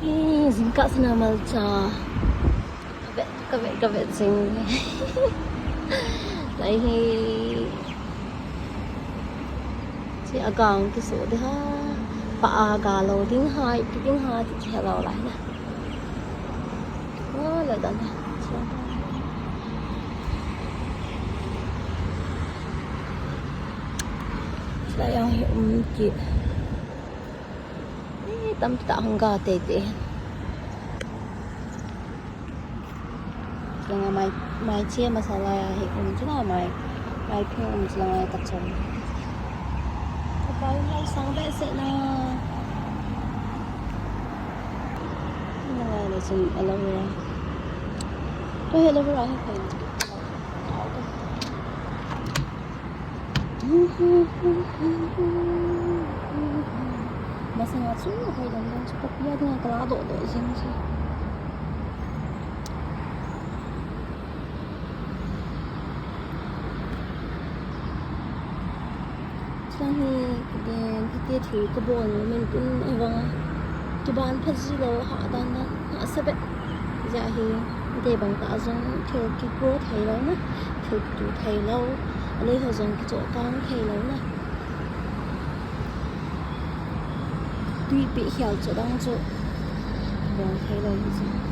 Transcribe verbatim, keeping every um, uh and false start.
Jingkah sana malcha. Ka vet, ka vet, ka vet jing. Lai hi. Chi agang kiso de ha. Pa aga lo ding ha, ipi ding ha, ti kihe lo lai na. Wa la dan ha. Lai ang hi um ki. Eh, tampi tah hung ga teitei. Chulanga mai, mai che masala ya hi um chuna mai, mai phi um chulanga ka chom. Ka pa um lau sang behseh na. Na le chun aloe vera. To hi aloe vera hi kai. Masanga chu hoi dang dang chu, kopi a dinga kala doh doh jing chu. Chang hi, den, hiti thil kabol nom in tun avanga. Kiban pha ji lou, ha dan dan, ha sa be. Ja hi, de bang ta jong thil ki grow thei lou na, thil tu thei lou, alei ho jong kichoh kang thei lou na. Tui pi hial chu dang chu, bol thei lou hi chu.